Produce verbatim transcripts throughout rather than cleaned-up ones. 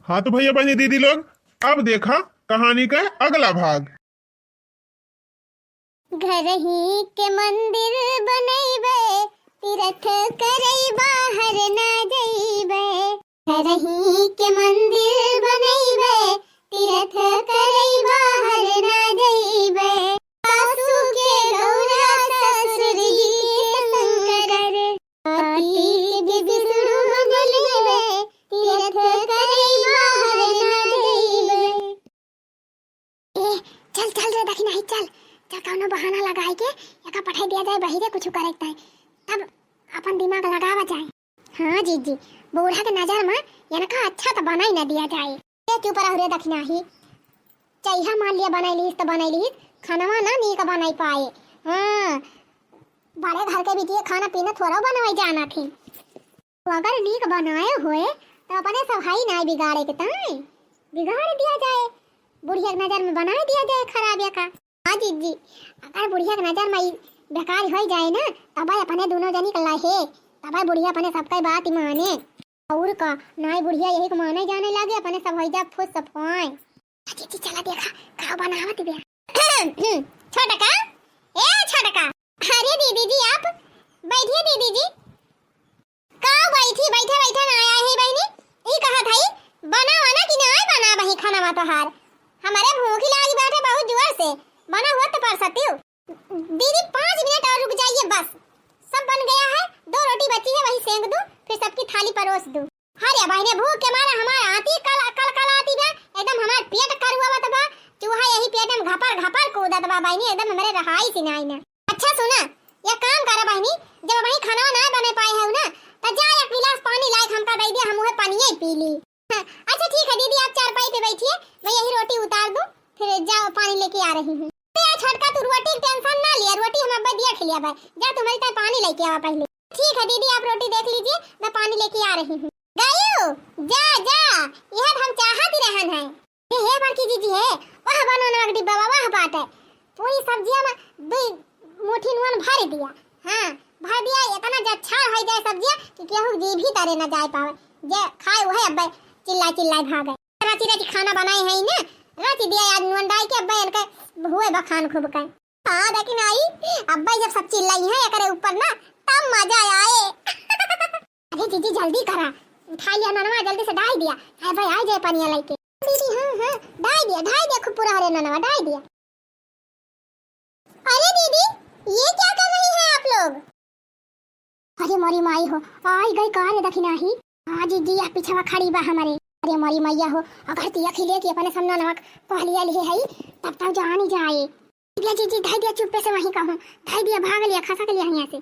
हाँ तो भैया बहनी दीदी लोग, अब देखा कहानी का अगला भाग। घरही के मंदिर बनैबे, तीरथ करई बाहर ना जइबे। घरही के मंदिर बनैबे, तीरथ करई बाहर ना जइबे। सासू के गौरा ससुर जी के शंकर, पति के विष्णु बनैबे, तीरथ करई बाहर ना जइबे। ए, चल, चल रे दखिनाही, चल, चल, कौनो बहाना लगाई के एका पठाई दिया जाए बहिरे कुछ करे के ताई, तब अपन दिमाग लगावा जाए। हाँ जीजी, बूढ़ा के नजर में इनका अच्छा तो बनाई ना दिया जाए। ए, चुप रह रे दखिनाही, चइहा मान लिया बनाई लीस तो बनाई लीस, खानवा ना नीक बनाई पाए। हाँ, बड़े घर के बिटिया खाना पीना थोड़ा बनाई जाना थी। तो अगर नीक बनाए होए, तो अपने सब हई नाई बिगाड़े के ताई, बिगाड़ दिया जाए, बुढ़िया के नजर में बनाए दिया जाए खराब या का। हाँ जीजी, अगर बुढ़िया के नजर में ई बेकार होई जाए ना, तब अपने दोनों जनी के लहे, तब बुढ़िया अपने सबका बात ही माने। और का, नाई बुढ़िया यही को माने जाने लागे, अपने सब होई जा फुस सफाए। जीजी चला देखा, का बनावत बिया। छोटका, ए छोटका। अरे दीदी जी, आप बैठिए दीदी जी। का बैठी, बैठे बैठे ना आया है बहनी। ई कहत हई, बना वना कि नाई बना बही खाना मा तोहार। हमारे भूख लागी बैठे बहुत जोर से, बना हुआ तो परसतियो। दीदी पाँच मिनट और रुक जाइए बस, सब बन गया है, दो रोटी बची है वही सेंक दूँ, फिर सबकी थाली परोस दूँ। अरे बहिने, भूख के मारे हमार आँती कल, कल, कल आती बा, एकदम हमार पेट करुआवत बा, चूहा यही पेट में घपर, घपर कूदत बा बहिनी, एकदम हमरे रहाई से नाई ना। अच्छा सुना, या काम करा बहिनी, जब वही खाना ना बने पाए है ना, तो जा एक गिलास पानी लाइक हमका दे दे, हम उहे पानिये पी ली। हाँ, अच्छा ठीक है दीदी, आप चारपाई पे बैठिए, मैं यही रोटी उतार दूँ, फिर जाओ पानी लेके आ रही हूँ। अरे यार छोटका, तू रोटी की tension ना लिया, रोटी हम अब्बे दिया खिलिया भाई, जा तुम्हारी ताई पानी लेके आवा पहले। ठीक है दीदी, आप रोटी देख लीजिए, मैं पानी लेके आ रही हूँ। गयू, जा, जा, यह हम चाहत ही रहन है। हे, हे बड़की जीजी हे, वाह बनो नमक डिब्बा, वाह, वाह बात है। पूरी सब्जिया में दुई मुट्ठी नून भर दिया। हाँ, भर दिया, इतना जच्छार हो जाए सब्जिया कि केहू जी भी तरे न जाए पावे। जे खाए वह अब्बे चिल्लाए चिल्लाए भागे। रची रची खाना बनाए है ना, रची दिया आज नून डाल के अब्बे इनके हुए बखान खूब के। हाँ, लेकिन आई, अब्बे जब सब चिल्लाई है एकरे ऊपर ना, तब मजा आए। अरे जीजी, जल्दी करा, उठाई लिया ननवा, जल्दी से डाई दिया। हाय भाई, आई जाए पनिया लेके। दीदी, हाँ, हाँ, डाई दिया, डाई दिया, खूब पूरा हरे ननवा, डाई दिया। अरे दीदी, ये क्या कर रही हैं आप लोग? अरे मोरी माई हो, आई गई का रे दखिनाही। हाँ जीजी, या पिछवा खड़ी बा हमारे। अरे मोरी मैया हो, अगर तिया खिले कि अपने सब ननवा पहलिया लिए है, तब तब जानी जाए। दिया जीजी, धाई दिया, चुप्पे से वहीं कहूँ, धाई दिया, भाग लिया, खसक लिया यहाँ से।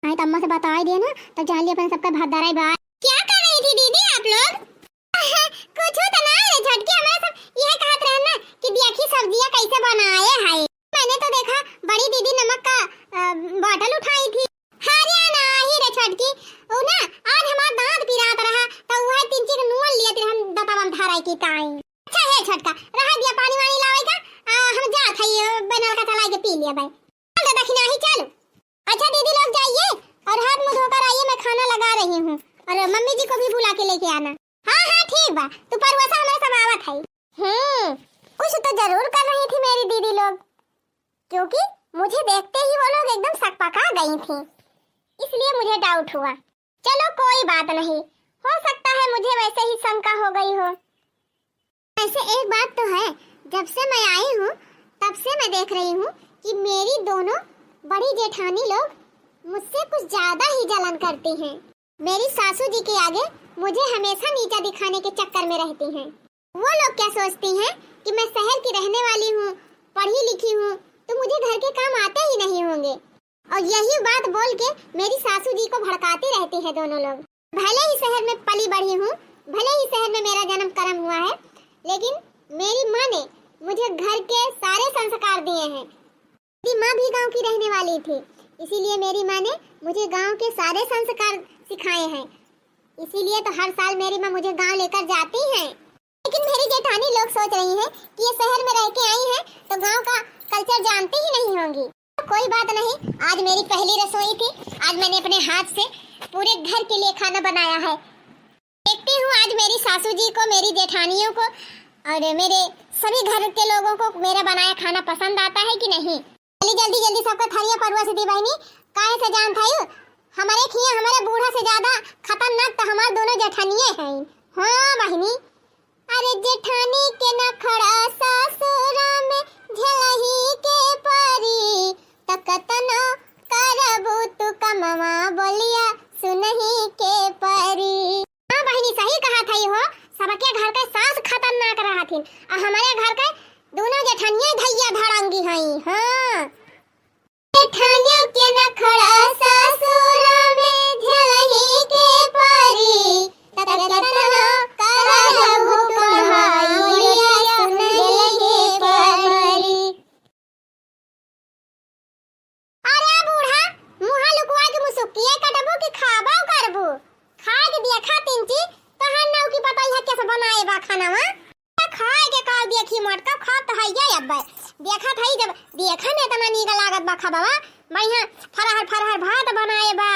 नहीं तो अम्मा से बताई दे ना, तो जान लिया अपन सबका भात दाराई बा। क्या कर रही थी दीदी आप लोग? कुछ तो ना रे छोटकी, हमारे सब यह कहत रहे ना कि देखी सब्जियाँ कैसे बनाए है। मैंने तो देखा बड़ी दीदी नमक का, अ, bottle उठाई थी। हरियाणा ही रे छोटकी, वो ना आज हमार दांत पिरात रहा, तो वह तीन चीज नून लिया थे हम दतवन धराई की ताई। अच्छा हे छोटका, रहा दिया पानी वानी लावे का, आ, हम जात है ये बनल का चलाई के पी लिया भाई। चल दखिनाही चल। अच्छा दीदी लोग जाइए और हाथ मुंह धोकर आइए, मैं खाना लगा रही हूँ और मम्मी जी को भी बुला के लेके आना। हाँ हाँ ठीक बा, तू परवसा हमारे सब आवत है। हम्म, कुछ तो जरूर कर रही थी मेरी दीदी लोग, क्योंकि मुझे देखते ही वो लोग एकदम सकपका गई थी, इसलिए मुझे doubt हुआ। चलो कोई बात नहीं, हो सकता है मुझे वैसे ही शंका हो गई हो। वैसे एक बात तो है, जब से मैं आई हूँ तब से मैं देख रही हूँ कि मेरी दोनों बड़ी जेठानी लोग मुझसे कुछ ज्यादा ही जलन करती हैं। मेरी सासू जी के आगे मुझे हमेशा नीचा दिखाने के चक्कर में रहती हैं। वो लोग क्या सोचती हैं कि मैं शहर की रहने वाली हूँ, पढ़ी लिखी हूँ, तो मुझे घर के काम आते ही नहीं होंगे। और यही बात बोल के मेरी सासू जी को भड़काती रहती है दोनों लोग। भले ही शहर में पली बढ़ी हूँ, भले ही शहर में मेरा जन्म कर्म हुआ है, लेकिन मेरी माँ ने मुझे घर के सारे संस्कार दिए हैं। मेरी माँ भी गांव की रहने वाली थी, इसीलिए मेरी माँ ने मुझे गांव के सारे संस्कार सिखाए हैं। इसीलिए तो हर साल मेरी माँ मुझे गांव लेकर जाती हैं। लेकिन मेरी जेठानी लोग सोच रही हैं कि ये शहर में रह के आई हैं तो गांव का culture जानती ही नहीं होंगी। कोई बात नहीं, आज मेरी पहली रसोई थी, आज मैंने अपने हाथ से पूरे घर के लिए खाना बनाया है। देखती हूँ आज मेरी सासू जी को, मेरी जेठानियों को और मेरे सभी घर के लोगों को मेरा बनाया खाना पसंद आता है कि नहीं। जल्दी, जल्दी, जल्दी सबका थरिया परोस दी बहिनी। काहे से जानत हई, हमरे खिया हमरे बूढ़ा से ज्यादा खतरनाक तो हमार दोनों जेठानिये हैं। हाँ बहिनी, अरे जेठानी के नखड़ा ससुरा में झेलही के परी, त कतनो करबू तू कमवा बोलिया सुनही के परी। हाँ बहिनी, सही कहत हई हो, सबके घर के सास खतरनाक रहथिन, आ हमरे घर के दोनों जेठनिया धैया धड़ंगी हई। हाँ। जेठनिया के नखड़ा ससुरा में झेलही के परी, त कतनो करबू कमाई बोलिया सुनही के परी। अरे बूढ़ा, मुँहा लुकवा के मुसुकिया कटबू कि खाबो करबू? खाए के देखा तीन चीज, तोहार नौकी पतोहिया कैसे बनाए बा खानावा? खाए के का देखी मोटका, खात है ये अब्बे। देखत हई जब देखे में इतना नीक लागत बा खाबा, बढ़िया फरहर फरहर भात बनाए बा,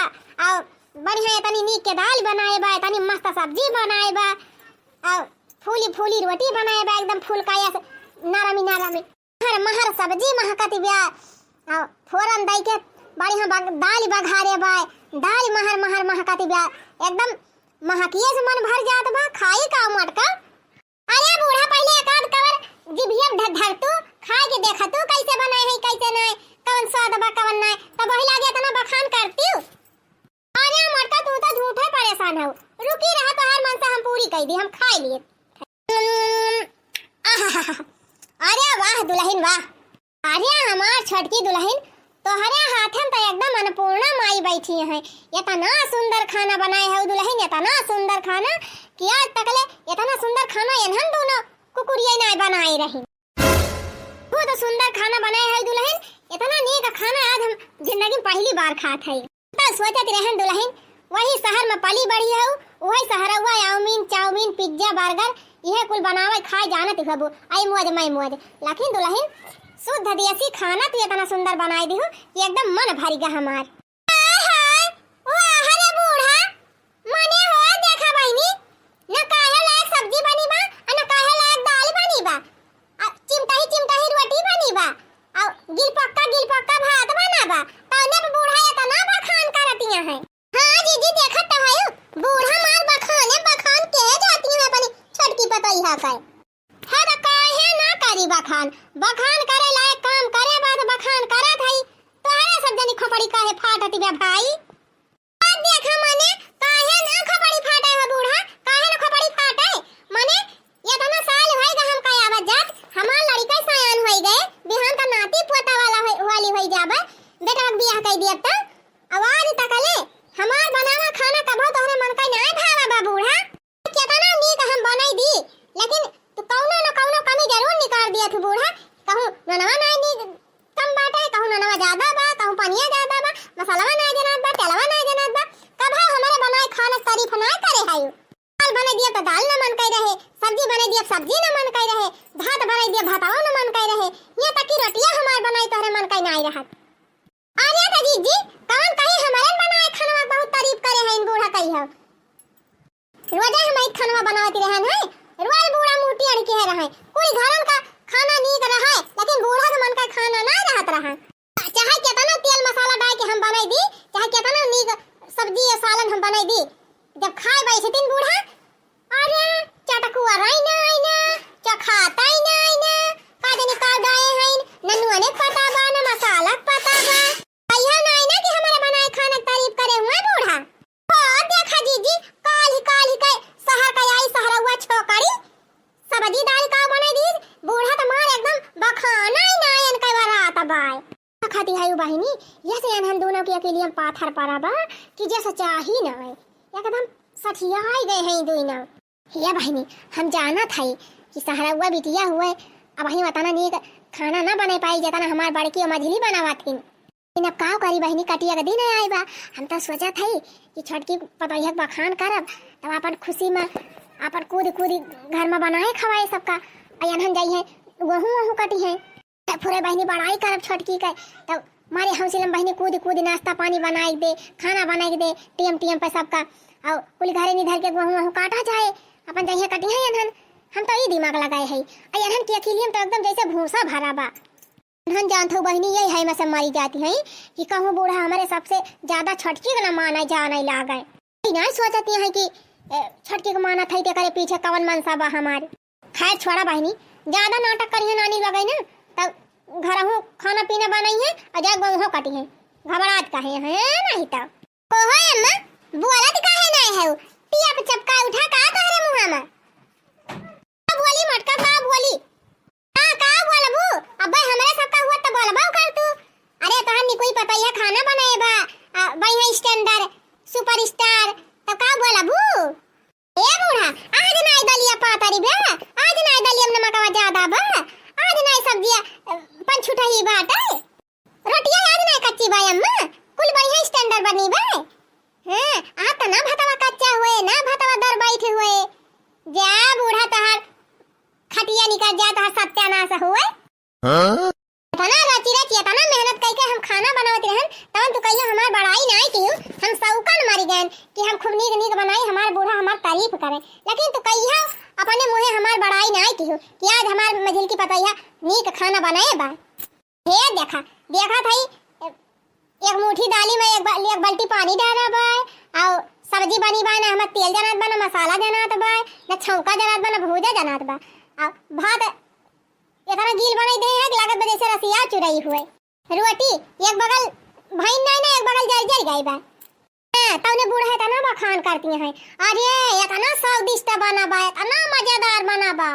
और बढ़िया इतनी नीक के दाल बनाए बा, इतनी मस्त सब्जी बनाए बा, और फूली फूली रोटी बनाए बा, एकदम फुलकाया से नरमी नरमी। महर महर सब्जी महकत बिया, आ, फोरन दई के बढ़िया बग-, दाल बघारे बा, दाल महर महर महकत बिया, एकदम महकिए से मन भर जात बा, खाई का मोटका। अरे बूढ़ा, पहिले एक आध कवर जिभिया ध-, धर तू, खाए के देखा तू कैसे बनाए है, कैसे नाय, कवन स्वाद बा, कवन नाय, तब वही लागे इतना बखान करती हूँ। अरे मोटका, तू तो झूठे परेशान हो, रुकी रहा, तोहार मनसा हम पूरी कई दी, हम खाए लिए। आहाहा। अरे वाह दुलहिन वाह, अरे हमार छोटकी दुलहिन, तोहरे हाथन तो एकदम अन्नपूर्णा माई बैठी है। इतना सुंदर खाना बनाए हो दुलहिन, इतना सुंदर खाना कि आज तकले इतना सुंदर खाना इन्हन दोनों कुकुरिया नाय बनाए रही। बहुत सुंदर खाना बनाए हो दुलहिन, इतना नीक खाना आज हम जिंदगी में पहली बार खात है। त सोचत रहन दुलहिन, वही शहर में पली बढ़ी हऊ, उहई शहरवा आउमीन, चाउमीन, पिज्जा, बर्गर, इहे कुल बनावे खाए जानत हबू, आई मौज, मैं मौज। लेकिन दुलहिन, शुद्ध देसी खाना तू इतना सुंदर बनाई दिहू कि एकदम मन भर गया हमार। हाय हाय, वाह रे बूढ़ा, मने हो देखा बहिनी, न काहे लायक सब्जी बनी बा, आ न काहे लायक दाल बनी बा। आ, चिमटही चिमटही रोटी बनी बा, आ, गिलपक्का गिलपक्का भात बना बा, तौने पे बूढ़ा इतना बखान करतिया है। हाँ जीजी, देखत तो हयू, बूढ़ा मार बखाने बखान के जाती है अपनी छोटकी पतोहिया का। हाँ तो काहे ना करी बखान, बखान करे लायक काम करे बाद बखान करत हई, तोहरा सब जनी खोपड़ी काहे फाटत बा भाई? अब देखा मने, काहे ना खोपड़ी फाटे हो बूढ़ा, काहे ना खोपड़ी फाटे? मने, इतना साल होई गए हमका आवत जात, हमार लड़िका सयान होई गए, बिहान त नाती पोता वाला होई, वाली होई जाबे, बेटवा के बियाह कई दियब त। आवाज तकले, हमार बनावा खाना कभो तोहरे मन का नाय भावा बा बूढ़ा। केतना नीक हम बनाई दी, लेकिन तू कौनो न कौनो कमी जरूर निकाल दिया तू बूढ़ा। कहूँ ननवा नाय नीक कम बाटे, कहूँ ननवा ज्यादा बा, कहूँ पनिया ज्यादा बा, मसालवा नाय जनात बा, तेलवा नाय जनात बा। कभो हमरे बनाए खाना के तारीफ नाय करे हायू। दाल बनाई दिया तो दाल न मन कई रहे, सब्जी बनाई दिया सब्जी न मन कई रहे, भात बनाई दिया भातवा न मन कई रहे, ये तक कि रोटिया हमार बनाई तोहरे मन कई नाय रहत। अरे त जीजी, कौन कही हमरे बनाए खानवा बहुत तारीफ करे हैं बूढ़ा कही हो। रोजे हम एक खानवा बनावत रहन है, रोज बूढ़ा मुंह टेढ़ के है रहे। कुल घरन का खाना नीक रहे, लेकिन बूढ़ा के मन का खाना ना रहत रहा। चाहे केतना तेल मसाला डाल के हम बनाई दी, चाहे केतना नीक सब्जी या सालन हम बनाई दी, जब खाए बैठतिन बूढ़ा, अरे, चटकुआ रही ना आई ना, चखाता ही ना आई ना, का जाने का डाए हैं, न नूने पता बा, न मसाला पता बा। कहिया ना आई ना कि हमारे बनाए खाना के तारीफ करे हुए बूढ़ा। ओ, देखा जीजी, काल ही, काल ही के शहर का आई शहरवा छोकरी, सब्जी दाल का बनाई दी, बूढ़ा तो मार एकदम बखाना ही ना आयन के बरात बाय। खाती है बहिनी, ये से एनहन दोनों के अकेलियन पाथर पड़ा बा कि जैसे चाही ना है, एकदम सठियाई गए हैं दोनों। हे बहिनी, हम जानत हई कि सहरउआ बिटिया हुए, अब ही वतना नीक खाना ना बने पाई, जेतना हमार बड़की और मझली बनावत हिन। लेकिन अब का करी बहिनी, कटिया के दिन आए बा, हम तो सोचत हई कि छोटकी पतोहिया के बखान करब, तब अपन खुशी में अपन कूद कूद घर में बनाए खवाए सबका, और एनहन जाई है वहू वहू कटी है। फुरे बहिनी बड़ाई करब छोटकी के, तब मारे हौसले में बहिनी कूद कूद नाश्ता पानी बनाए के दे, खाना बनाए के दे, टेम टेम पे सबका। अउ कुल घरे निधर के गोहूँ वहूँ काटा जाए, अपन जइहे कटिहे एनहन। हम तो ई दिमाग लगाए है, अ एनहन के अखिलियम तो एकदम जैसे भूसा भरा बा। एनहन जानत हऊ बहिनी, यही है में से मरी जाती है कि कहूँ बूढ़ा हमरे सबसे ज्यादा छोटकी के ना माने जाने लागे। ई नाहीं सोचती है कि, ए, छोटकी के मानत है, तेकरे पीछे कवन मनसा बा हमार। खैर छोड़ा बहिनी, ज्यादा नाटक करिहे नानी लगे ना, तब घरहू खाना पीना बनाइहे अउ जा गोहूँ कटिहे, घबरात काहे है नहीं तब। कहो अम्मा, बोलत काहे नाहीं है? टिया पे चपका उठा का तोहरे मुँहा में? का बोली मोटका, का बोली? हाँ, का बोलबू? अबे हमरे सबका हुआ त बोलबो कर तू। अरे तोहर निकुई पतैया खाना बनाए बा, आ, बढ़िया standard, superstar, त का बोलबू? ए बूढ़ा, आज नाई दलिया पातरी बा, आज नाई दलिया में नमकवा ज्यादा बा, आज नाई सब्जिया, अ, पंचुटही बाटे। रोटिया आज नाई कच्ची बा अम्मा, कुल बढ़िया standard बनी बा। हाँ, आ त ना भतवा कच्चा हुए, ना भतवा दर बैठे हुए। जा बूढ़ा तोहार खटिया निकल जा, तोहार सत्यानाश हुए। हाँ? इतना रची रची, इतना मेहनत कइके हम खाना बनावत रहन, तवन तू कहियो हमार बड़ाई नाई किहू। हम सौकन मरी गएन कि हम खूब नीक नीक बनाई, हमार बूढ़ा हमार तारीफ करे, लेकिन तू कहियो अपने मुँहे हमार बड़ाई नाई किहू कि आज हमार मझिलकी पतैया नीक खाना बनाए बा। हे देखा, देखा थई, एक मुट्ठी दाली में एक ब-, एक बाल्टी पानी डाला बा, अउ सब्जी बनी बा, ना हमें तेल जनात बा, ना मसाला जनात बा, ना छौंका जनात बा, ना भूजा जनात बा। अउ भात इतना गील बनाई दे है कि लागत बा जैसे रसिया चुरई हुए। रोटी एक बगल भइन नाई ना, एक बगल जल जल गई बा। हाँ, तौने बूढ़ा है तना बखान करती हैं, अरे इतना स्वादिष्ट बना बा, इतना मजेदार बना बा।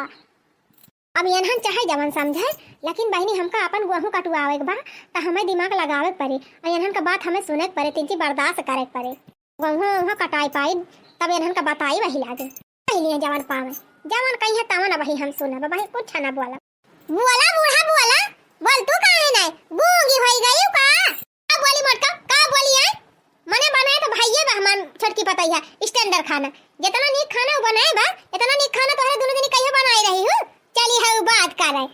अब एनहन चाहे जवन समझे, लेकिन बहिनी हमका अपन गोहूँ कटवावे के बा, त हमें दिमाग लगावे के पड़े, अउ एनहन का बात हमें सुने के पड़े, तिनची बर्दाश्त करे के पड़े। गोहूँ उहाँ कटाई पाई, तब एनहन का बताई वही लागे। पहले जवन पावे, जवन कहिए तवन अब वही हम सुनब, वही कुछ ना बोलब। बोला बूढ़ा बोला, बोल तू काहे नहीं? गूंगी होई गई का? का बोली मोटका, का बोली है? मने बनाए तो भाइये बा हमार छोटकी पतैया, standard खाना। जितना नीक खाना वो बनाए बा, इतना नीक खाना तोहरे दोनों जनी कहियो बनाए रही हूँ। चली है बात करे।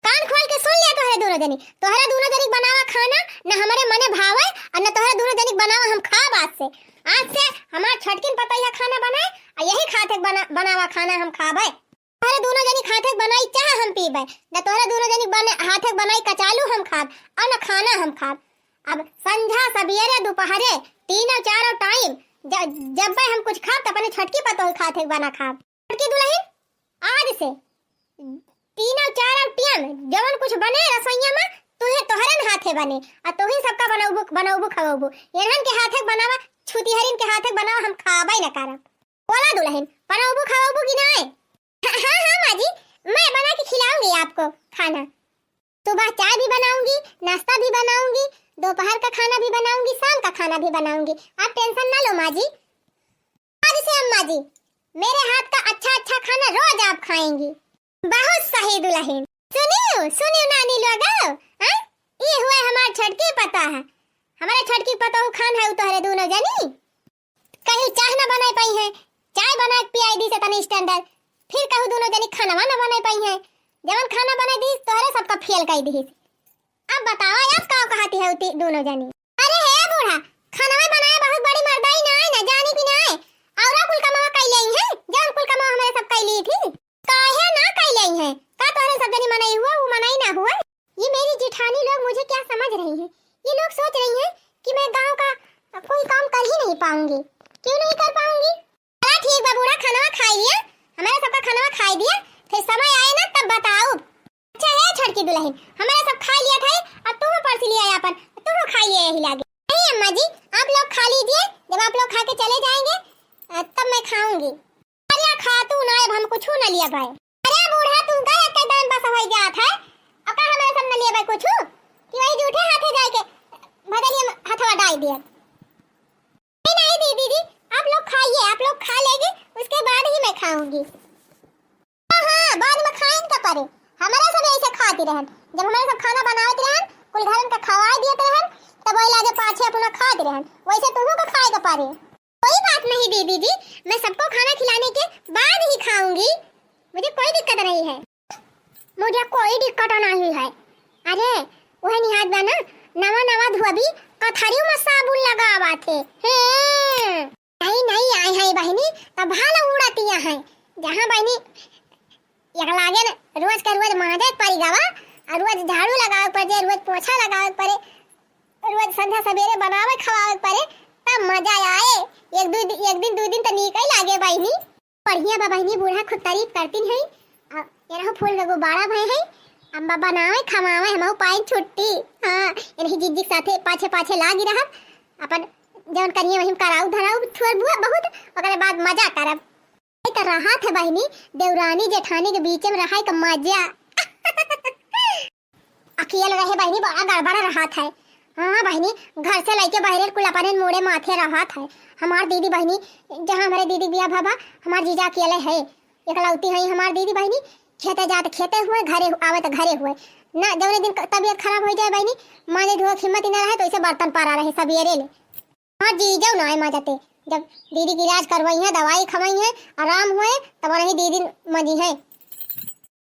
कान खोल के सुन लिया तोहरे दोनों जनी, तोहरे दोनों जनी बनावा खाना, न हमरे मने भावे, अउ न तोहरे दोनों जनी बनावा हम खाब आज से। आज से हमार छोटकिन पतैया खाना बनाए, अउ यही खाते बना-, बनावा खाना हम खाबे। तोहरे दोनों जनी खाते बनाई चाह हम पीबे, न तोहरे दोनों जनी बने, हाथे बनाई कचालू हम खाब, अउ न खाना हम खाब। अब संझा, सबेरे, दोपहरे, तीनों चारों time ज-, जब हम कुछ खाब, त अपने छोटकी पतोह खाते बना खाब। छोटकी दुलहिन, आज से तीनों चारों time जवन कुछ बने रसोइया में, तुहे तोहरे न हाथे बने, अउ तुही सबका बनौबू, बनौबू खवौबू। एनहन के हाथे बनावा, छुतिहरिन के हाथे बनावा, हम खाबे न करब। बोला दुलहिन, बनौबू खवौबू कि नाय? हाँ, हाँ, हाँ, माँ जी, मैं बना के खिलाऊंगी आपको खाना। सुबह चाय भी बनाऊंगी, नाश्ता भी बनाऊंगी, दोपहर का खाना भी बनाऊंगी, शाम का खाना भी बनाऊंगी। आप tension ना लो, माँ जी। आज से अम्मा जी, मेरे हाथ का अच्छा अच्छा खाना रोज आप खाएंगी। बहुत सही दुलहिन। सुनियो, सुनियो नानी लोगो, हाँ? ई हुए हमार छोटकी पतोह। हमारे छोटकी पतोह खान है तोहरे दोनों जनी। कहीं चाह ना बनाए पाई है, चाय बना के पियाई दी से तनी standard, फिर कहू दोनों जनी खानवा ना बनाए पाई है, जवन खाना बनाए दी तोहरे सबका fail कर दी। अब बतावा, अब का कहती है उती दोनों जनी? अरे हे बूढ़ा, खानवा बनाए बहुत बड़ी मर्दाई ना है ना, जानी कि ना है? औरा कुल कमावा कई लेई है, जवन कुल कमावा हमारे सब कई ली थी। काहे ना कई लेई है? का तोहरे सब जनी मनई हुआ, वो मनई ना हुआ? ये मेरी जेठानी लोग मुझे क्या समझ रही हैं? ये लोग सोच रही हैं कि मैं गांव का कोई काम कर ही नहीं पाऊंगी। क्यों नहीं कर पाऊंगी? चला ठीक बा बूढ़ा, खानवा खाई लिया, हमारे सबका खानवा खाई दिया, फिर समय आए ना तब बताओ। अच्छा है छोटकी दुलहिन, हमारे सब खाई लिया था, अब तू परसी लिया अपन, तू खाई लिया यही लागे। नहीं अम्मा जी, आप लोग खा लीजिए, जब आप लोग खा के चले जाएंगे, अ, तब मैं खाऊंगी। अरे खा तू ना, अब हम कुछ ना लिया भाई। अरे बूढ़ा, तू का एक दान बस हो जात है, और का हमारे सब न लिया भाई कुछ, कि वही जूठे हाथे जाए के भदलिया में हथवा डाल दिया। नहीं, नहीं दीदी जी, आप लोग खाइए, आप लोग खा लेगी, उसके बाद ही मैं खाऊंगी। हाँ, हाँ, बाद में खाइन का परे, हमारे सब ऐसे खाती रहन, जब हमारे सब खाना बनावत रहन, कुल घरन का खवाए दियत रहन, तब वही लागे पाछे अपना खाती रहन, वैसे तुहू का खाए का परे। कोई बात नहीं दीदी जी, मैं सबको खाना खिलाने के बाद ही खाऊंगी, मुझे कोई दिक्कत नहीं है। मुझे कोई दिक्कत नहीं है। अरे, वह निहाद बा ना, नवा नवा धोबी कथरी में साबुन लगावा थे। हैं। नहीं, नहीं आए हैं बहिनी, तब भाला उड़तिया हैं। जहाँ बहिनी, एक लागे न, रोज के रोज मांजे के पड़ी गवा, और रोज झाड़ू लगावे के पड़े, रोज पोछा लगावे के पड़े, रोज संध्या सवेरे बनावे खवावे के पड़े, तब मजा आए। एक दो दि-, एक दिन, दो दिन तो नीक ही लागे बहिनी। बढ़िया बा बहिनी, बूढ़ा खूब तारीफ करतीन है। आ, एनहु फूल के गुब्बारा भए है। अम्मा बनावे, खवावे, हमहू पाई छुट्टी। हाँ, एनही जिज्जी के साथे पाछे पाछे लागी रहब। अपन जौन करिए वही कराऊ धराऊ थोड़ बुआ बहुत, ओकरे बाद मजा करब। ई त रहत है बहिनी, देवरानी जेठानी के बीच में रहाई का मजा। अकेल रहे बहिनी, बड़ा गड़बड़ रहत है। हाँ बहिनी, घर से लइके बहरे कुल अपने मोड़े माथे रहत है। हमार दीदी बहिनी, जहाँ हमरे दीदी बियाह भवा, हमार जीजा अकेले है, एकलौती है हमार दीदी बहिनी। खेते जात खेते हुए, घरे आवे त घरे हुए। ना, जौने दिन क-, तबीयत खराब हो जाए बहिनी, मांजे धोए के हिम्मत ही ना रहे, तो इसे बर्तन पारा रहे सबेरे ले। हाँ, जीजऊ ना आए मांजते। जब दीदी के इलाज करवाई है, दवाई खवाई है, आराम हुए, तब नहीं दीदी मांजी है।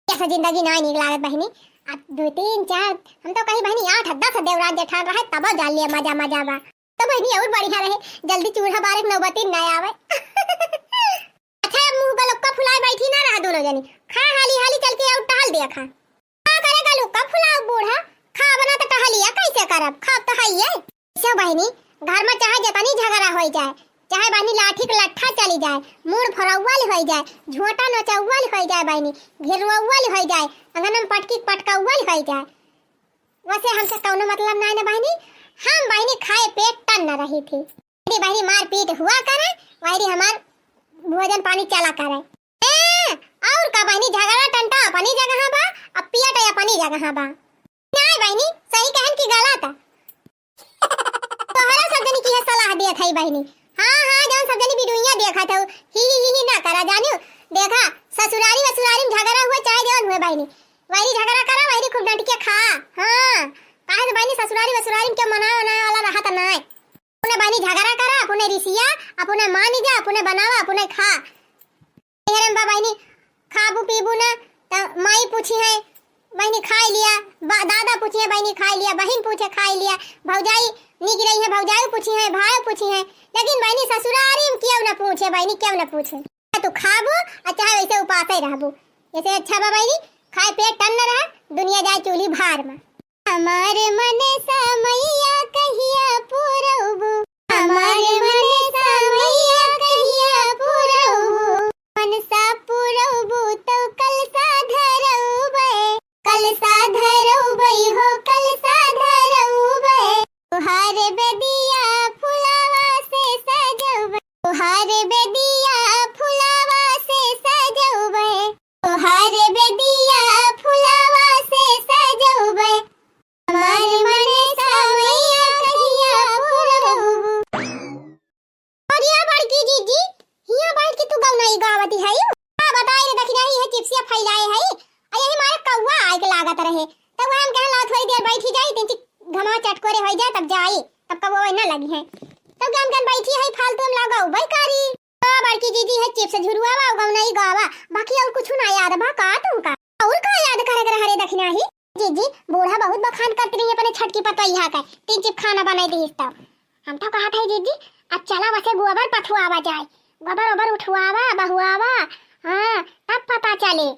ऐसा जिंदगी ना नीक लागत बहिनी। अब दो, तीन, चार, हम तो कही बहिनी आठ, दस देवरान जेठान रहे, तब जान लिया मजा, मजा बा। तो बहिनी और बढ़िया रहे, जल्दी चूल्हा बारे के नौबती ना आवे। अच्छा, अब मुंह गलुक्का फुलाए बैठी ना रहा दोनों जनी। खा हाली हाली चल के और टहल दिया खा। का करे गलुक्का फुलाओ बूढ़ा, खाब ना तो टहलिया कैसे करब, खाब तो हइये। ऐसे बहिनी, घर में चाहे जितनी झगड़ा होई जाए, चाहे बहिनी लाठी के लट्ठा चली जाए, मुड़ फोरौवल होई जाए, झोंटा नोचौवल होई जाए बहिनी, घेरुआवल होई जाए, अंगन में पटकी पटकौवल होई जाए, वैसे हमसे कौनो मतलब नाई ना बहिनी। हम बहिनी खाए पेट टन न रही थी। यदि बहिनी मारपीट हुआ करे, वही हमार भोजन पानी चला करे। ए, और का बहिनी, झगड़ा टंटा अपनी जगह बा, अब पियट अपनी जगह बा। नाई बहिनी, सही कहन की गलत? तोहरा सब जनी की है सलाह देत है बहिनी। हाँ, हाँ, जौन सब जनी वीडियोइया देखत हो, ही, ही, ही, ही ना करा जानियो। देखा, ससुरारी वसुरारी में झगड़ा हुए चाहे जौन हुए बहिनी, वही झगड़ा करा, वही खूब डंट के खा। हाँ, काहे से बहिनी ससुरारी वसुरारी में क्यों मनाए उनाए वाला रहत नाय। अपने बहिनी झगड़ा करा, अपने रिसिया, अपने मान जा, अपने बनावा, अपने खा। मेहरम बा बहिनी, खाबू पीबू ना, त माई पूछी है, बहिनी खाई लिया, बा-, दादा पूछी है, बहिनी खाई लिया, बहिन पूछे खाई लिया, भौजाई निक रही है, भौजाई पूछी है, भाई पूछी है, लेकिन बहिनी ससुरारी में क्यों ना पूछे, बहिनी क्यों ना पूछे। तू खाबू, आ चाहे वैसे उपासे रहबू, ऐसे अच्छा बा बहिनी, खाए पेट टन न रहा, दुनिया जाए चूल्ही भार में। हमार मन समैया कहिया पुरौबू, हमार मन समैया कहिया पुरौबू, मनसा पुरौबू तौ कलसा धरौबै, कलसा धरौबै हो कलसा धरौबै, तोहार बेदिया फुलावा से सजौबै, तोहार बेदिया फुलावा से सजौबै, तोहार बेदिया फुलावा से सजौबै, हमार मन समैया कहिया पुरौबू। अरे बड़की जीजी, हियाँ बैठ के तू गौनई गावती है? का बताई रे दखिना, ही है चिप्सिया फैलाए है, आ यही मारे कौआ आए के लागत रहे, तब हम कहन ला थोड़ी देर बैठी जाई, तीन चिक घमा चटकोरे होई जाए, तब जाई, तब कौआ ना लगी है, तब हम कहन बैठी है फालतू में लगा उबई करी। का बड़की जीजी है चिप्स झुरुआवा, गौनई गावा, बाकी और कुछ ना याद बा का तुमका? और का याद करे के रहा रे दखिना ही? जीजी, बूढ़ा बहुत बखान करती रही अपने छटकी पतोहिया का, तीन चिप खाना बनाई दीस तो। हम तो कहत है जीजी, अब चला वसे गोबर पथुआवा जाए, गोबर ओबर उठवावा, बहुआवा, हाँ, तब पता चले।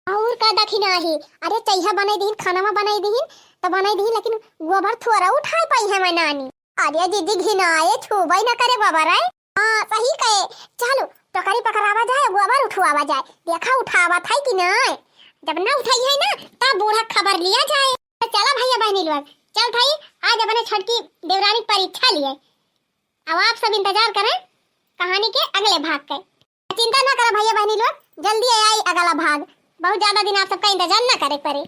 और का दखिना ही, अरे चैहा बनाई दीहिन, खानावा बनाई दीहिन, तो बनाई दीहिन, लेकिन गोबर थोड़ा उठाए पाई है मैं नानी। अरे जीजी घिनाए छुबई न करे गोबर है। हाँ, सही कहे। चलो, टोकरी पकड़ावा जाए, गोबर उठवावा जाए। देखा उठावत है कि नाय। जब ना उठाई है ना, तब बूढ़ा खबर लिया जाए। तो चला भैया बहनी लोग, चल भाई, आज अपने छोटकी देवरानी की परीक्षा लिए। अब आप सब इंतजार करें कहानी के अगले भाग के। चिंता ना करा भैया बहनी लोग, जल्दी आई अगला भाग। बहुत ज्यादा दिन आप सबका इंतजार ना करे पड़े।